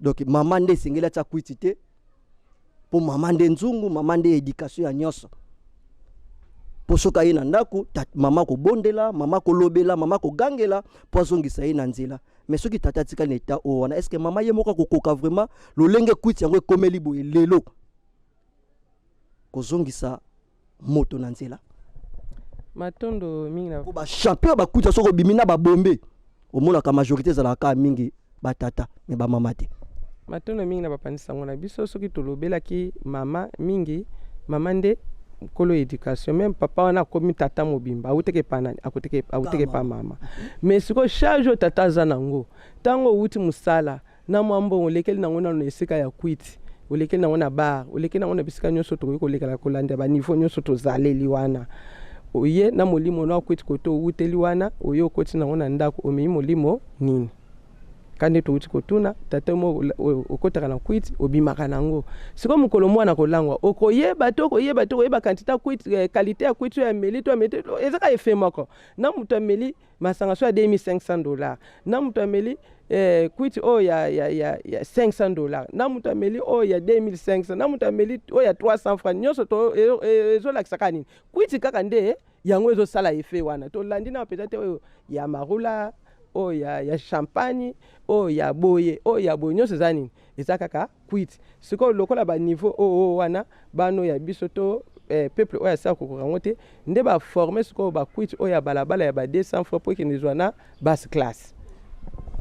Donc mama nde esengeli atia kwiti te, mpo mama nde nzungu, mama nde éducation ya nyonso. Mpo soki aye na ndako, mama kobondela, mama kolobela, mama kogangela mpo azongisa ye na nzela. Mais soki tata atikali na eta oyo wana, est-ce mama ye moko akokoka vraiment, lolenge kwiti yango ekomeli boye lelo, kozongisa moto na nzela? Matondo mingi na Po bachampion bakwiti, soki obimi na babombe, omonaka majorité ezalaka kaka mingi batata, me bamama te. Matondo mingi na bapanzi sango na biso. Soki tolobelaki mama mingi, mama nde nkolo éducation. Même papa wana akomi tata mobimba, awutaki epa nani? Awutaki epa mama. Mais sikoyo charge oyo tata aza nango, ntango owuti mosala na mwa mbongo, olekeli nango nano na esika ya kwiti, olekeli nango na bar, olekeli nango na bisika nyonso tokoki kolekela, kolanda baniveau nyonso tozaleli wana, oye na molimo na kwiti kote owuteli wana, oye okoti nango na ndako, omemi molimo nini? Ka nde touti kotuna tata moko, okotaka na kwiti, obimaka nango. Sikoyo mokolo mwana kolangwa, okoyeba te, okoyeba te, okoyeba quantité ya kwiti, qualité ya kwiti oyo ameli to ameli te. Eza kaka effet moko na moto ameli masanga so ya 2500 $, na moto ameli kwiti oyo ya 500 $, na moto ameli oyo ya 2500, na moto ameli oyo ya 300 francs. Nyonso ezolakisa kaka nini? Kwiti kaka nde yango ezosala effet wana. Tolandi na mpenza te oyo ya marula, oyo ya champagne, oyo ya boye, oyo ya boye. Nyonso eza nini? Eza kaka kwiti. Sikoyo lokola baniveau oyo wana, bano ya biso to peuple oyo asala kokoka yango te, nde baforme sikoyo bakwiti oyo ya balabala ya ba 200 francs mpo ekende zwa na basse classe.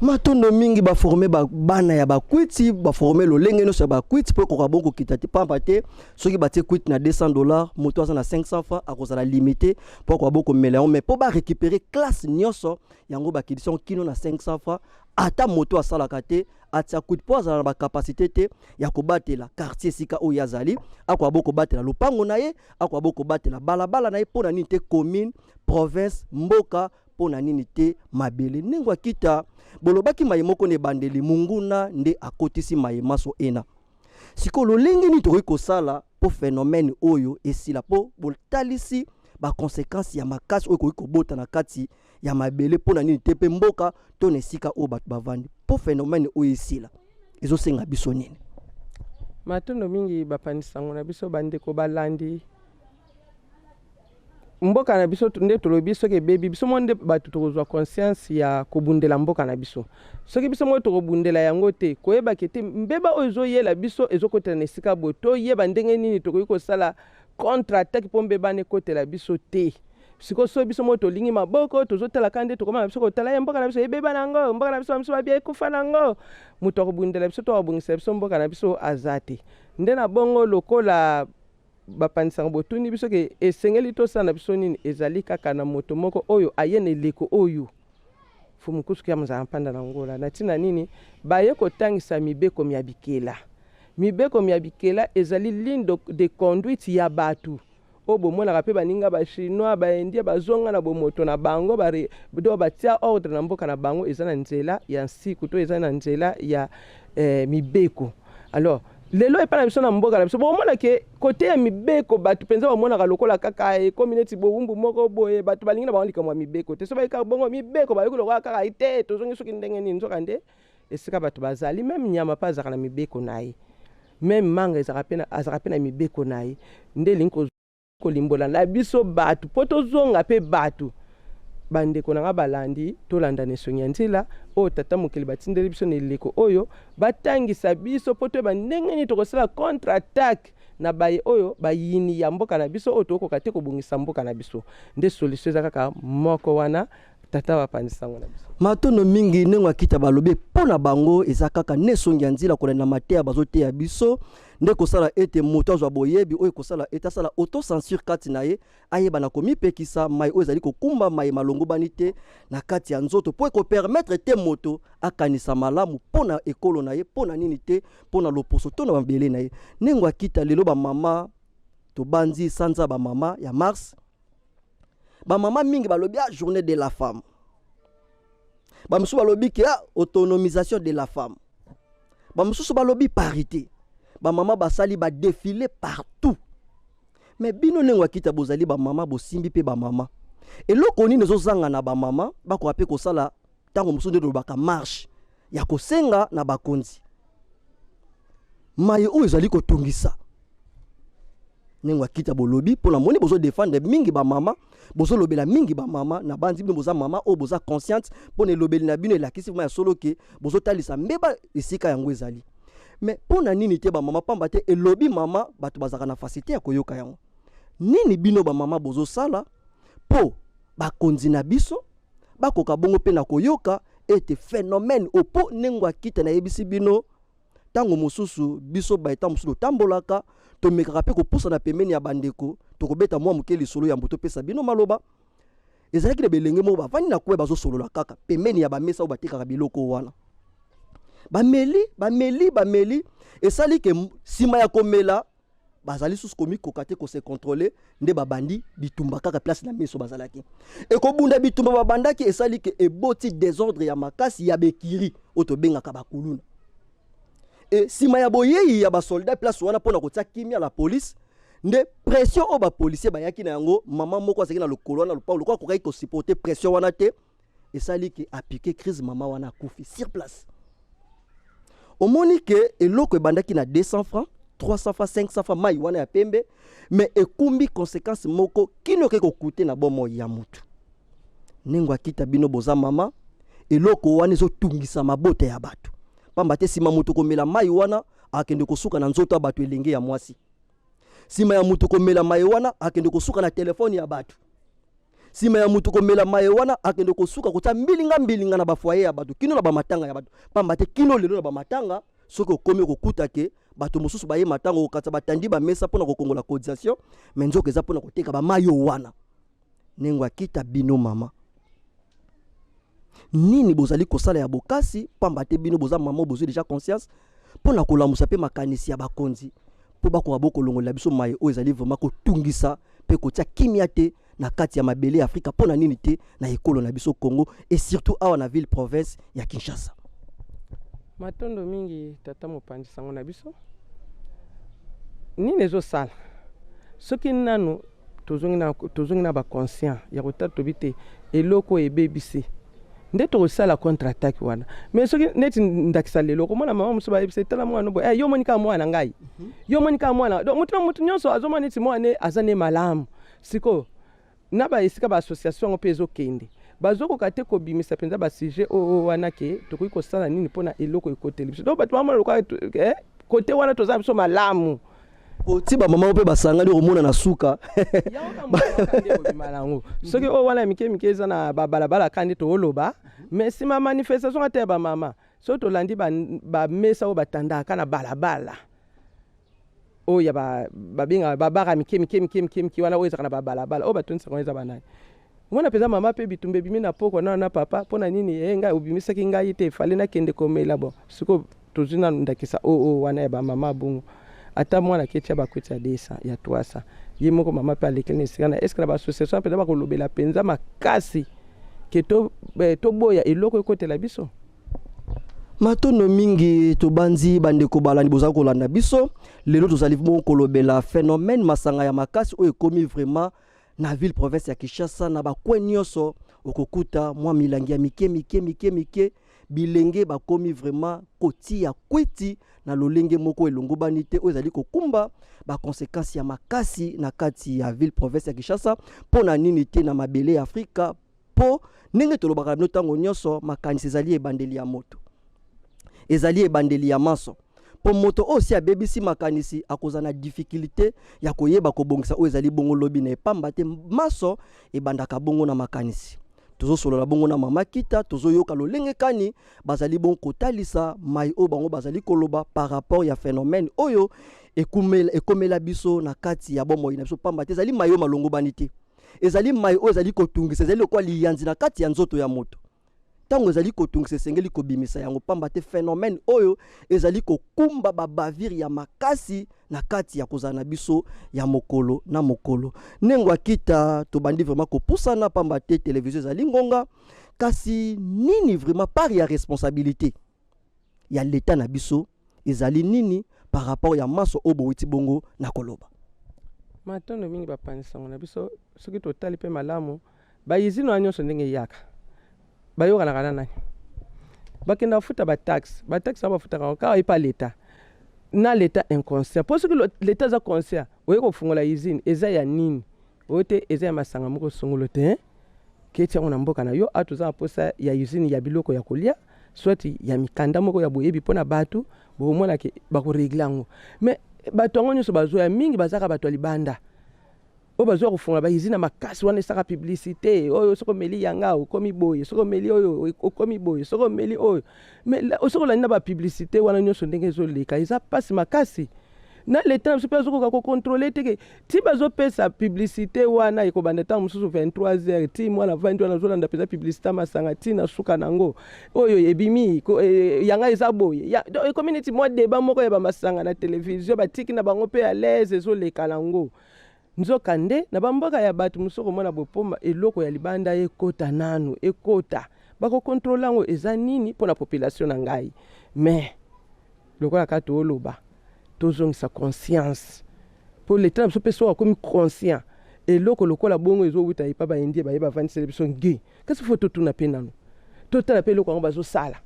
Matondo mingi. Baforme bana ya bakwiti, baforme lolenge nyonso ya bakwiti mpo ekoka bongo kokita te. Pamba te soki batie kwiti na 200 $, moto aza na 500 francs akozala limité mpo akoka bo komela yango. Mais mpo barécupérer classe nyonso yango, bakitisi yango kino na 500 francs. Ata moto asalaka te atia kwiti, mpo azala na bacapacité te ya kobatela quartier esika oyo azali, akoka bo kobatela lopango na ye, akoka bo kobatela balabala na ye, mpo na nini te commune, province, mboka, mpo na nini te mabele? Ndenge akita, bolobaki maye moko na ebandeli, munguna nde akotisi maye maso ena. Sikoyo lolenge nini tokoki kosala mpo phénomène oyo esila? Mpo botalisi baconséquence ya makasi oyo ekoki kobota na kati ya mabele, mpo na nini te mpe mboka to na esika oyo bato bavandi. Mpo phénomène oyo esila, ezosenga biso nini? Matondo mingi, bapanzi sango na biso, bandeko balandi. Mboka na biso nde tolobi, soki ebebi, biso mo nde bato tokozwa conscience ya kobundela mboka na biso. Soki biso moko tokobundela yango te, koyebaki te mbeba oyo ezoyela biso ezokotela na esika boye, toyeba ndenge nini tokoki kosala contre attaque mpo mbeba wana ekotela biso te. Sikoyo so biso moko tolingi maboko, tozotala kaka nde tokoma na biso kotala ye, mboka na biso ebeba nango, mboka na biso, biso babia ekufa nango, moto akobundela biso to akobongisa biso mboka na biso aza te. Nde na bongo, lokola bapanzi sango botuni biso ke esengeli tosala na biso nini, ezali kaka na moto moko oyo aye na eleko oyo, Fumu Kusu ya Muzala Mpanda na Ngola. Na ntina nini baye kotangisa mibeko mya bikela? Mibeko mya bikela ezali ligne de conduite ya bato oyo bomonaka mpe baninga bachinois, baindien bazonga na bomoto na bango, do batia ordre na mboka na bango. Eza na nzela ya nsiku to eza na nzela ya mibeko. Alors lelo epai na biso, na mboka na biso, bomona ke kote ya mibeko, bato mpenza bamonaka lokola kaka ekomi neti bowumbu moko boye. Bato balingi na bango likambo ya mibeko te. So bayika bongo mibeko, bayoki lokola kaka te tozongi soki ndenge nini. Nzoka nde esika bato bazali, même nyama mpe azalaka na mibeko na ye, même manga azalaka mpe na mibeko na ye. Nde elingi kolimbola na biso bato mpo tozonga mpe bato. Bandeko na nga balandi, tolanda na esongi ya nzela oyo tata mokili batindeli biso na eleko oyo, batangisa biso mpo toyeba ndenge nini tokosala contre attaque na baye oyo bayini ya mboka na biso, oyo tokokoka te kobongisa mboka na biso. Nde solution eza kaka moko wana. Tata bapanzi sango na biso. Matondo mingi ndenge akita balobi mpo na bango eza kaka nde songi ya nzila kolanda mateya bazoteya biso nde kosala ete moto azwa boyebi oyo ekosala ete asala autocensure kati na ye, ayeba na komipekisa mai oyo ezali kokumba mai malongobani te na kati ya nzoto mpo ekopermettre te moto akanisa malamu mpo na ekolo na ye, mpo na nini te mpo na loposo to na mabele na ye. Ndenge akita lelo bamama tobanzi sanza bamama ya mars, bamama mingi balobi ah, journée de la femme, bamosusu balobi ke ah, autonomisation de la femme, bamosusu balobi parité. Bamama basali badéfilé partout, mais bino ndenge akita bozali bamama, bosimbi mpe bamama, eloko nini ezozanga na bamama bakoka mpe kosala ntango mosusu nde tolobaka marche ya kosenga na bakonzi maye oyo ezali kotungisa? Ndenge akita bolobi mpo na moni bozodefendre mingi bamama, bozolobela mingi bamama na bandi bino boza mama oyo boza consciente mpo na elobeli na bino, elakisi vraiment ya solo ke bozotalisa mbeba esika yango ezali. Mais mpo na nini te bamama? Pamba te elobi mama, bato bazalaka na facilité ya koyoka yango. Nini bino bamama bozosala mpo bakonzi na biso bakoka bongo mpe na koyoka ete phénomène oyo? Mpo ndenge akita nayebisi bino, ntango mosusu biso baeta mosusu totambolaka, tomekaka mpe kopusana pembeni ya bandeko, tokobeta mwa moke lisolo yambo topesa bino maloba. Ezalaki na belenge moko bavandi na kwe, bazosolola kaka pembeni ya bamesa oyo batekaka biloko wana. Bameli, bameli, bameli, esali ke nsima ya komela bazali susu komikoka te kose contrôler, nde babandi bitumba kaka place na meso bazalaki ekobunda bitumba. Babandaki, esali ke eboti désordre ya makasi ya bekiri oyo tobengaka bakuluna. E nsima ya boyei ya basoldat place wana mpona kotia kimia, la police, nde pression oyo bapolicier bayaki na yango, mama moko azalaki na lokolo wana lopango lokola akokaki kosupporter pression wana te, esali ke apiquer crise, mama wana akufi sur place. Omoni ke eloko ebandaki na 200 francs, 300 francs, 500 francs, mai wana ya pembe, mais ekumbi conséquence moko kino okoki kokute na bomoi ya motu. Ndenge akita bino boza mama, eloko wana ezotungisa mabota ya bato, pamba te nsima moto komela mai wana akende kosuka na nzoto ya bato, elenge ya mwasi. Nsima ya moto komela mai wana akende kosuka na telefone ya bato. Nsima ya moto komela mai wana akende kosuka kotia mbilinga mbilinga na bafoyer ya bato, kino na bamatanga ya bato, pamba te kino lelo na bamatanga, soki okomi, okokuta ke bato mosusu baye matanga kokatisa, batandi bamesa mpona kokongola cotisation, mais nzoka eza mpona koteka bamai oyo wana. Ndenge akita bino mama, nini bozali kosala ya bokasi? Pamba te bino boza mama, bozwi déjà conscience mpona kolamusa mpe makanisi ya bakonzi mpo bakoka bokolongolela biso mai oyo ezali vraiment kotungisa mpe kotia kimia te na kati ya mabele ya Afrika, mpo na nini te na ekolo na biso Congo, et surtout awa na ville province ya Kinshasa. Matondo mingi, tata mopanzi sango na biso. Nini ezosala soki nanu tozongi na baconscient ya kotala, tobi te eloko oyo ebebisi nde tokosala contre attaque wana. Mais soki neti ndakisa lelo okomona mama mosusu bayebisa: "Etala mwana boye, eh, yo omoni kaka mwana ngai, yo omoni kaka mwana." Donc mutu na mutu nyonso azomona neti mwana aza ne malamu. Sikoyo na baesika baassociation yango mpe ezokende, bazokoka te kobimisa mpenza basujet oyo wana ke tokoki kosala nini mpona eloko ekoteli biso. Donc bato bamona lokola kote wana toza biso malamu. Oti bamama mpe basangani, okomona na suka. Obima yango soki oyo wana ya mike mike eza na babalabala ka nde tooloba, mais nsima manifestation ata ya bamama, soki tolandi bamesa oyo batandaka na balabala oyo ya babengaka babara mike mike mike mike mike wana oyo ezalaka na babalabala oyo batondisaka wana, eza banani? Omona mpenza mama mpe bitumba ebimi na poko na papa. Mpo na nini? E ngai obimisaki ngai te, efale nakende komela. Bon, sikoyo tozwi nanu ndakisa oyo wana ya bamama bongo, ata mwana ketia bakwiti ya 200, ya 300, ye moko mama mpe alekeli na esika na eske na baassociation mpenza bakolobela mpenza makasi ke toboya eloko ekotela biso. Matondo mingi. Tobanzi bandeko balandi boza kolanda biso lelo, tozali bongo kolobela phénomène masanga ya makasi oyo ekomi vraiment na ville province ya Kinshasa. Na bacoin nyonso okokuta mwa milangi ya mike mike mike mike. Bilenge bakomi vraiment kotia kwiti na lolenge moko elongobani te, oyo ezali kokumba baconséquence ya makasi na kati ya ville province ya Kinshasa, mpo na nini te na mabele ya Afrika. Mpo ndenge tolobaka na bino ntango nyonso, makanisi ezali ebandeli ya moto, ezali ebandeli ya manso, mpo moto oyo si abebisi makanisi akozala na difficulté ya koyeba kobongisa oyo ezali bongo lobi na ye, pamba te maso ebandaka bongo na makanisi. Tozosolola bongo na mama Kita, tozoyoka lolenge kani bazali bongo kotalisa mai oyo bango bazali koloba par rapport ya phénomène oyo ekomela biso na kati ya bomoi na biso, pamba te ezali mai oyo malongobani te, ezali mai oyo ezali kotungisa, ezali lokola liyanzi na kati ya nzoto ya moto. Ntango ezali kotungisa, esengeli kobimisa yango, pamba te phénomène oyo ezali kokumba babavire ya makasi na kati ya kozala na biso ya mokolo na mokolo. Ndenge Akita, tobandi vraiment kopusana, pamba te télévision ezali ngonga. Kasi nini vraiment part ya responsabilité ya leta na biso ezali nini par rapport ya maso oyo bowiti bongo na koloba? Matondo mingi, bapandisango na biso. Soki totali mpe malamu, bausine wana nyonso ndenge eyaka, bayokanaka na nani? Bakenda bafuta bataxe. Bataxe wana bafutaka yango kaka epa leta, na leta inconscient. Mpo soki leta aza conscient, oye kofungola usine, eza ya nini? Oyo te, eza ya masanga moko songolo te, keti yango na mboka na yo. Awa toza na mposa ya usine ya biloko ya kolia, soit ya mikanda moko ya boyebi mpo na bato. Bokomonake bakorégler yango. Mais bato yango nyonso bazoya mingi, bazaka bato ya libanda oyo bazwa kofungola bausine ya makasi wana. Esaka publicité oyo: soki omeli yanga, okomi boye, soki omeli oyo, okomi boye, soki omeli oyo. Mais soki olandi na bapublicité wana nyonso ndenge ezoleka, eza mpasi makasi. Na leta na biso mpe azokoka kocontrôler te ke ti bazopesa publicité wana ekobanda ntango mosusu 23 heures, ti mwana vandi wana azolanda mpenza publicité ya masanga ti na suka nango oyo ebimi yanga eza boye. Donc ekomi neti mwa débat moko ya bamasanga na télévision, batiki na bango mpe à l'aise, ezoleka nango. Nzoka nde na bamboka ya bato mosusu, komona bopoma eloko ya libanda ekota nanu, ekota, bakocontrôler yango eza nini mpo na population na ngai. Mais lokola kaka tooloba, tozongisa conscience, mpo leta na biso mpe soki akomi conscient, eloko lokola bongo ezowuta epa baindie, baye bavandisela biso nge. Kasi faut totuna mpe nanu, totala mpe eloko yango bazosala,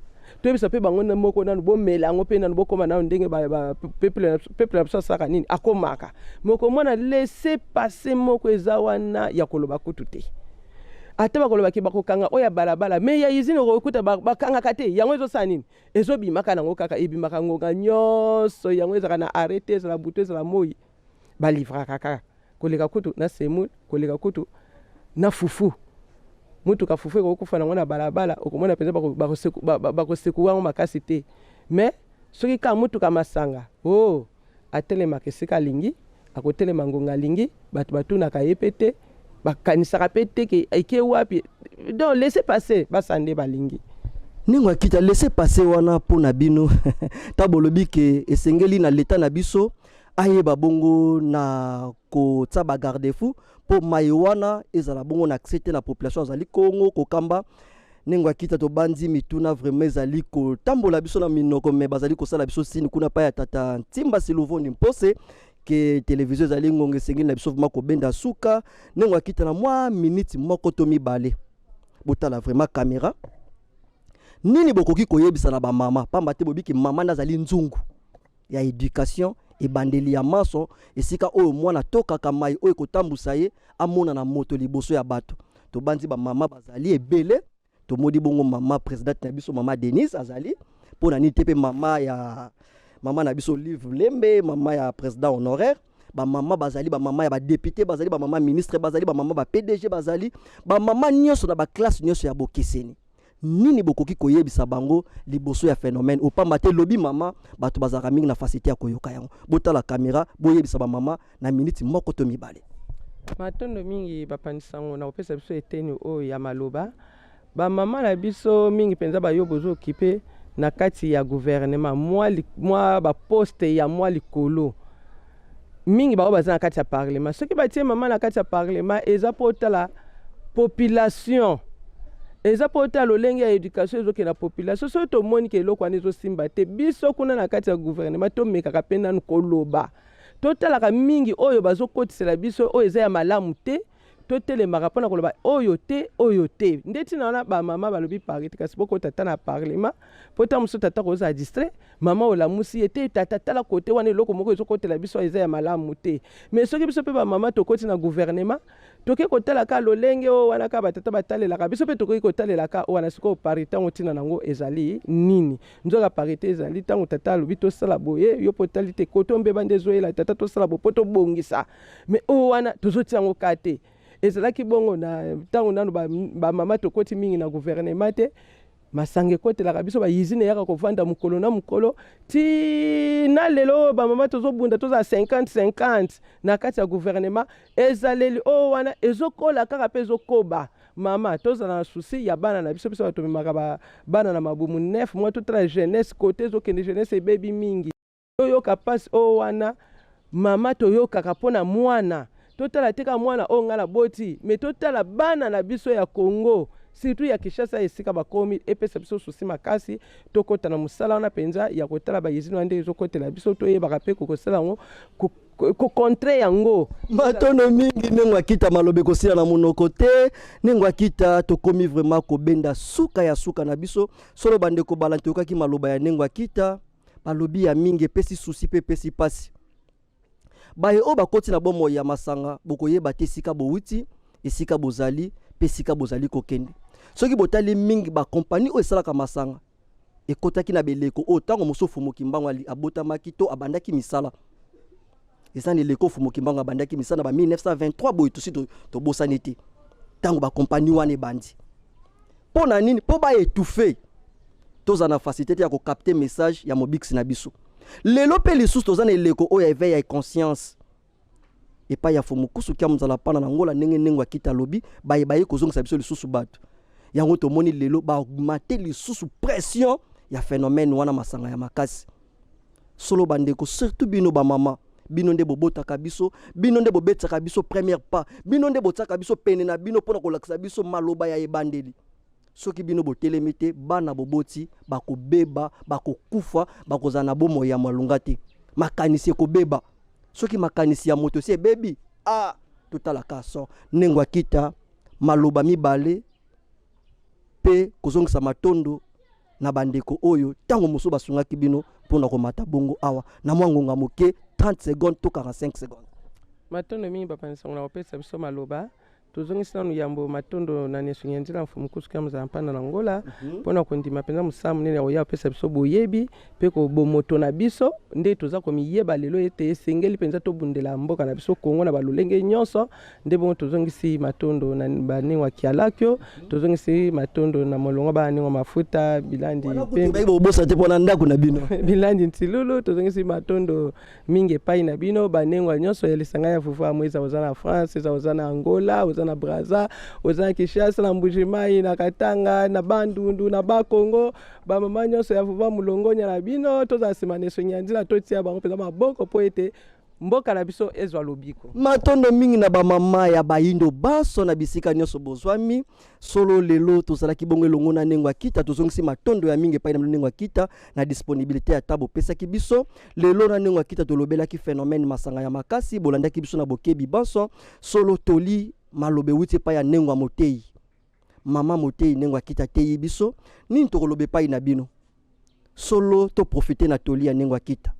toyebisa mpe bango moko nanu, bomela yango mpe nanu, bokóma nanu ndenge peuple na biso asalaka nini, akomaka mokomona laisser passer moko eza wana ya koloba kutu te. Ata bakolobaki bakokanga oyo ya balabala, mais ya usine okokuta bakangaka te. Yango ezosala nini? Ezobimaka nango kaka, ebimaka ngonga nyonso. Yango ezalaka na arrêt, ezala butu, ezala moi, balivraka kaka koleka kutu na semoule, koleka kutu na fufu. Mutuka fufu ekokufa nango na balabala, okomona mpenza bakosekuwa yango makasi te. Mais soki kaka mutuka masanga o, oh, atelemaka esika alingi, akotelema ngonga alingi, bato batunaka ye mpe te, bakanisaka mpe te ke eke wapi. Donc laisser passer, basala nde balingi. Ndenge Akita, laisser passer wana mpo na bino, ntango bolobi ke esengeli na leta na biso ayeba bongo na kotia bagarde-fou mpo mai wana ezala bongo na accès te na population azali kongo kokamba. Ndenge Akita, tobandi mituna vraiment ezali kotambola biso na minoko, mais bazali kosala biso signe kuna pa ya tata Ntimba Siluvoni Mpose ke télévision ezali ngonga, esengeli na biso vraiment kobenda suka. Ndenge Akita, na mwa minute moko to mibale, botala vraiment caméra, nini bokoki koyebisa na bamama? Pamba te bobiki mama nde azali nzungu ya éducation, ebandeli ya maso, esika oyo mwana atokaka mai oyo ekotambusa ye amona na moto liboso ya bato. Tobandi bamama bazali ebele, tomoni bongo mama présidente na biso, mama Denise, azali mpo na nini te, mpe mama ya mama na biso Live Lembe, mama ya président honoraire. Bamama bazali, bamama ya badéputé bazali, bamama ministre bazali, bamama ba PDG bazali, bamama nyonso na baklasse nyonso ya bokeseni. Nini bokoki koyebisa bango liboso ya phénomène? Opamba te lobi mama, bato bazalaka mingi na facilité ya koyoka yango. Botala caméra, boyebisa bamama na miniti moko to mibale. Matondo mingi, bapandisango, na kopesa biso eteni oyo ya maloba. Bamama na biso mingi mpenza bayo bozokipe na kati ya gouvernement, mwa baposte ya mwa likolo mingi, bango baza na kati ya parlement. Soki batie mama na kati ya parlement, eza mpo otala population, eza mpo otala lolenge ya éducation ezokende na population. Soki tomoni ke eloko wana ezosimba te, biso kuna na kati ya gouvernement tomekaka mpe nanu koloba. Totalaka mingi oyo bazokotisela biso oyo eza ya malamu te, totelemaka mpona koloba oyo te, oyo te. Nde ntina wana bamama balobi parité. Kasi bokota ata na parlement, mpo ta mosusu tata kozala distrait, mama olamusi ye te: "Tata, tala kote wana, eloko moko ezokotela biso eza ya malamu te." Mais soki biso mpe bamama tokoti na gouvernement, toke kotala ka lolenge oyo wana kaka batata batalelaka biso, mpe tokoki kotalelaka wana. Sikoyo parité yango, ntina nango ezali nini? Nzoka parité ezali ntango tata alobi tosala boye, yo mpo otali te koto mbeba nde ezoyela tata, tosala boye mpo tobongisa. Mais oyo wana tozotia yango ka te. Ezalaki bongo na ntango nano bamama tokoti mingi na gouvernement te. Masanga ekotelaka biso, bausine eyaka kovanda mokolo na mokolo ti na lelo oyo bamama tozobunda, tozala 50 50 na kati ya gouvernement. Ezaleli oyo wana ezokola kaka mpe ezokoba. Mama, tozala na souci ya bana na biso. Biso bato tomemaka bana na mabumu 9 mois, totala jeunesse kote ezokende. Jeunesse ebebi mingi, toyoka mpasi oyo wana. Mama, toyokaka mpo na mwana. Totala te kaka mwana oyo ngai naboti, mais totala bana na biso ya Congo, surtout ya Kinshasa, esika bakomi. Epesa biso souci makasi. Tokɔta na mosala wana mpenza ya kotala bausine wana ndenge ezokɔtela biso, toyebaka mpe kokosala yango, kocontrer yango. Matondo mingi, ndenge akita maloba ekosila na monoko te. Ndenge akita, tokomi vraiment kobenda suka ya suka na biso. Solo bandeko balandi, toyokaki maloba ya ndenge akita, balobi ya mingi epesi souci mpe epesi mpasi. Baye oyo bakoti na bomoi ya masanga, bokoyeba te esika bowuti, esika bozali mpe esika bozali kokende. Soki botali mingi, bakompani oyo esalaka masanga ekotaki na beleko oyo ntango mosusu Mokimbango abotamaki to abandaki misala. Eza na eleko Fumu Kimbangu abandaki misala na ba 1923 boye. Tosi tobosani te ntango bakompani wana ebandi. Mpo na nini? Mpo baétouffer, tozala na facilité te ya kocapter message ya mobikisi na biso. Lelo mpe lisusu toza na eleko oyo ya éveil ya conscience epai ya Fumu Kusu Kia Mozala pana na Ngola. Ndenge ndenge akita alobi, bayeba ye kozongisa biso lisusu bato yango. Tomoni lelo baaugmenter lisusu pression ya phénomène wana, masanga ya makasi. Solo bandeko, surtout bino bamama, bino nde bobotaka biso, bino nde bobetisaka biso première pas, bino nde botiaka biso pene na bino mpona kolakisa biso maloba ya ebandeli. Soki bino botelemi te, bana boboti bakobeba, bakokufa, bakozala na bomoi ya malunga te. Makanisi ekobeba. Soki makanisi ya moto esi ebebi, ah, totalaka so ndenge akita maloba mibale mpe kozongisa matondo na bandeko oyo ntango mosusu basungaki bino mpona komata bongo awa na mwa ngonga moke, 30 secondes to 45 secondes. Matondo mingi, bapanzi sango, na kopesa biso maloba. Tozongisi nanu yambo matondo na Nesungi ya Nzela, Mfumu Kusu Mozala Mpanda na Ngola, mpona kondima mpenza mosala monene ya koya kopesa biso boyebi mpe bomoto na biso nde toza komiyeba lelo, ete esengeli mpenza tobundela mboka na biso Kongo na balolenge nyonso. Nde bongo tozongisi matondo na baningwa Kialakio, tozongisi matondo na molongo baningwa Mafuta Bilandi. Bobosa te mpona ndako na bino. Bilandi Ntilulu. Tozongisi matondo mingi epai na bino banengwa nyonso ya lisanga ya Vuvu Amwe. Eza oza na France, eza oza na Angola, oza na Braza, oza na Kinshasa, na Mbujimai, na Katanga, na Bandundu, na Bakongo. Bamama nyonso ya Vuvu, molongonya na bino. Tozala nsima na Esongi ya Nzela, totia bango mpenza maboko mpo ete mboka na biso ezwa lobiko. Matondo mingi na bamama ya bayindo banso na bisika nyonso bozwami. Solo lelo tozalaki bongo elongo na Ndenge Akita. Tozongisi matondo ya mingi epai na Ndenge Akita na disponibilité ya ta bopesaki biso. Lelo na Ndenge Akita tolobelaki phénomène masanga ya makasi. Bolandaki biso na bokebi banso. Solo toli maloba ewuti epai ya Ndenge ya motei, mama motei Ndenge Akita ateyi biso. Nini tokoloba epai na bino? Solo toprofiter na toli ya Ndenge Akita.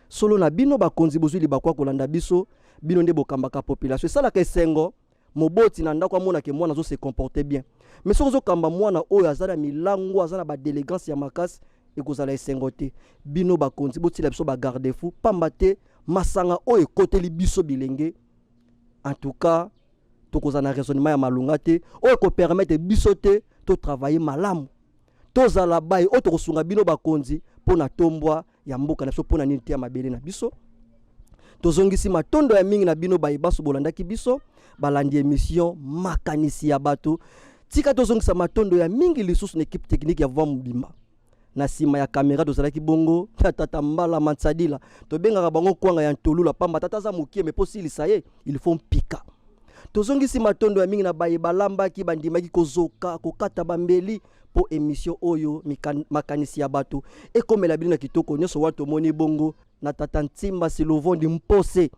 Solo na bino bakonzi, bozwi libaku kolanda biso, bino nde bokambaka population. Esalaka esengo moboti na ndako amonake mwana azo se comporter bien, mais soki ozokamba mwana oyo aza na milango, aza na badélégance ya makasi, ekozala esengo te. Bino bakonzi, botiela biso bagarde-fou, pamba te masanga oyo ekoteli biso bilenge, en tout cas tokozala na raisonnement ya malonga te oyo ekopermettre biso te totravailler malamu, tozala baye oyo tokosunga bino bakonzi mpo na tombwa ya mboka na biso, mpo na nini te ya mabele na biso. Tozongisi matondo ya mingi na bino baye baso bolandaki biso, balandi émission Makanisi ya bato. Tika tozongisa matondo ya mingi lisusu na équipe technique ya Voi mobimba. Na nsima ya kamera tozalaki bongo na tata Mbala Mansadila, tobengaka bango kwanga ya ntolula, pamba tata aza mokie, mais mpo silisa ye il faut mpika. Tozongisi matondo ya mingi na baye balambaki, bandimaki kozoka, kokata bambeli mpo émission oyo Makanisi ya bato ekomela bino na kitoko nyonso. Wana tomoni bongo na tata Ntimba Silovondi Mpose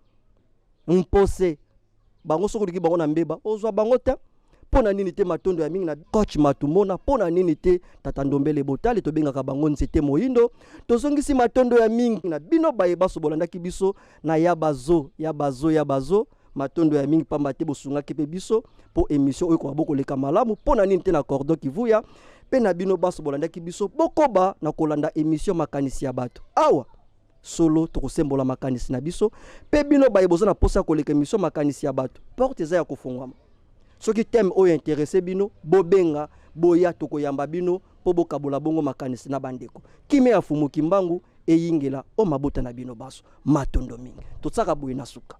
Mpose. Bango soki olingi bango na mbeba, ozwa bango te. Mpo na nini te matondo ya mingi na coach Matumona? Mpo na nini te tata Ndombele Botali, tobengaka bango Nzete Moyindo? Tozongisi matondo ya mingi na bino baye baso bolandaki biso na ya bazo ya bazo ya bazo. Matondo ya mingi, pamba te bosungaki mpe biso mpo émission oyo ekoka bokoleka malamu. Mpo na nini te na Cordon Kivuya mpe na bino baso bolandaki biso, bokoba na kolanda émission Makanisi ya bato awa. Solo tokosembola makanisi na biso mpe bino baye boza na mposa ya koleka emission Makanisi ya Bato, porte eza ya kofungwama. Soki thème oyo intéresse bino, bobenga, boya, tokoyamba bino mpo bokabola bongo makanisi na bandeko. Kimia ya Fumu Kimbangu eyingela o mabota na bino baso. Matondo mingi. Totiaka boye na suka.